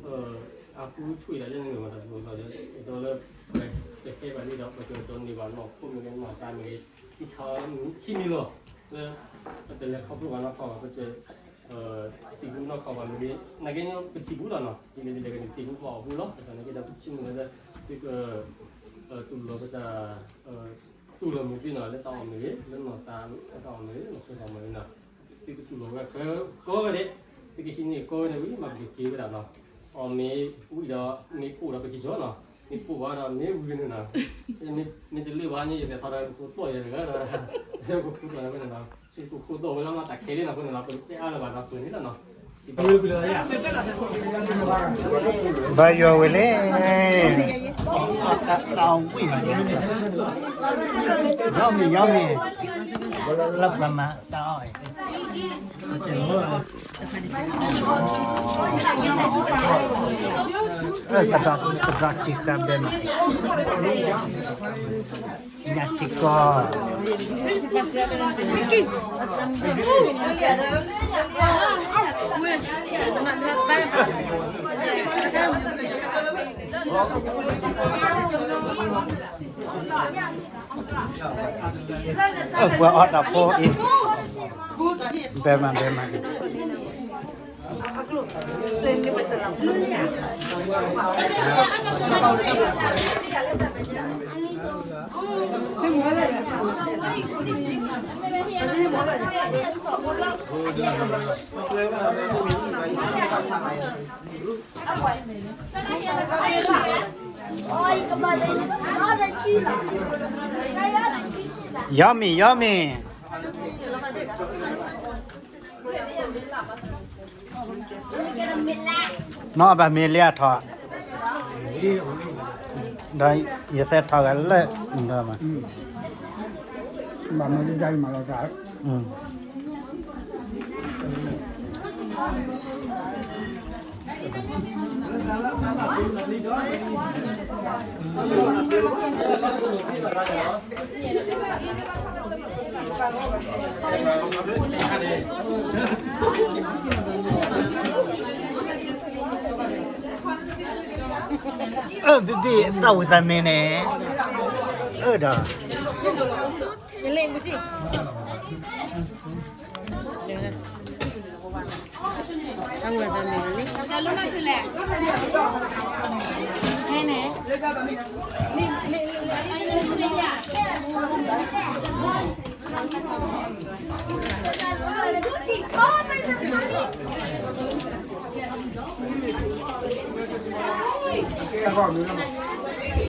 တၢ်လီၤပီၢ်အိၣ်က့နီၤ, အဃိန့ၣ် ပစံးဘျုးသုနီၤ, အဲၣ်ဒိးဟ့ၣ်သုလၢတၢ်သီအသီလၢသုတၢ်အီၣ်ဘၣ်နီၢ်ကီၢ်လီၤ, တၢ်သူၣ်အိၣ်သးအိၣ်လီၤနီၤ, တမ့ၢ်လၢ အဃုထူၣ်အံၤဒၣ်ယဲန့ၣ်မ့ၢ်တၢ်သူၣ်အိၣ်သးအိၣ်, အဲၣ်ဒိးလၢ ပကဟဲဘၣ်န့ၣ်ဒီး ပကဒိးန့ၢ်ဘၣ်နီၢ်ခိမ့ၢ်ဂ့ၤ နီၢ်သးမ့ၢ်ဂ့ၤ ခံခါခံမံၤလီၤ, လၢ ပတလဲၤခီဖျိဘၣ်နီၢ်ကီၢ်ဘၣ်, ပက သံၣ်ဘူနီၢ်ကီၢ်ဘၣ်မ့ၢ်ဂ့ၤ နာ်က့န့ၣ် ပထံၣ်ဘူးလီၤနီၤ, ဒ်လဲၣ်ဒ်လဲၣ်ကန့ၣ် ထံၣ်ဘူးပအီၣ်ဘူးလီၤ, ဘၣ်ဆၣ်နာ်က့ဒီး ပဆိကမိၣ်လၢ သုက တူၢ်လိာ်ပတၢ် တူၢ်လိာ်မုာ်က့နီၤ, လၢတၢ်အီၣ်မ့ၢ်ဂ့ၤ လၢနီၢ်သးတၢ်အီၣ်မ့ၢ်ဂ့ၤ နီၢ်ခိတၢ်အီၣ်မ့ၢ်ဂ့ၤနီၤ, သုကတူၢ်လိာ်ဝဲကိးဂၤဒဲး, သုကဟံးန့ၢ်ကိးဂၤဒဲးဝံၤ မၤက့ၤက့ၤဝဲဒၣ်နီၤ, အီၣ်မ့ၢ်ဝံၤဒီး မ့ၢ်ကိၢ်ဒီးပကယီၤနီၤ, မ့ၢ်ကိၢ်ဘၣ်ဒီးမ့ၢ်ဝံၤန့ၣ်နီၤ, မ့ၢ်တလၢဘၣ်န့ၣ် ယကထီၣ်ဒီးကခိၣ်သီၣ်ယၤတဂၤဒီး ကခိၣ်သီၣ်ဝဲလီၤနီၤ, ကခိၣ်သီၣ်ဝဲလီၤနီၤ, တၢ်ခဲလၢာ်နီၤ အဃိန့ၣ်နီၤ ပတဲအါလၢၤဘၣ်နီၤ ပှဲၤန့ၣ်လီၤနီၤ ဘါယွၤဝဲလဲၣ်, တၢ်အီၣ်ဝံၣ်, ယီမ့ၢ်ယီမ့ၢ်, လၢပှၤမၤတၢ်အီၣ်, ကဒီးကဒီးစံးသးဘဲမး, ညၣ်စ့ၢ်ကီး ပှၤအီၣ်တၢ်ဖိအံၤ, ဘဲမး ဘဲမး, Yummy, yummy. နီၢ်ဘၣ်မ့ၢ်လၢအထီၣ်, ဒီးယသဲထီၣ်ဂၤလၢ, ဘၣ်မ့ၢ်လၢဒၣ်မၤလီၤ, အၢ ဘံၣ်ဘံၣ် သၣ်ဝံၤသးန့ၣ်န့ၣ်, အၢဒီး, အဝဲသးန့ၣ်န့ၣ်, ကဲ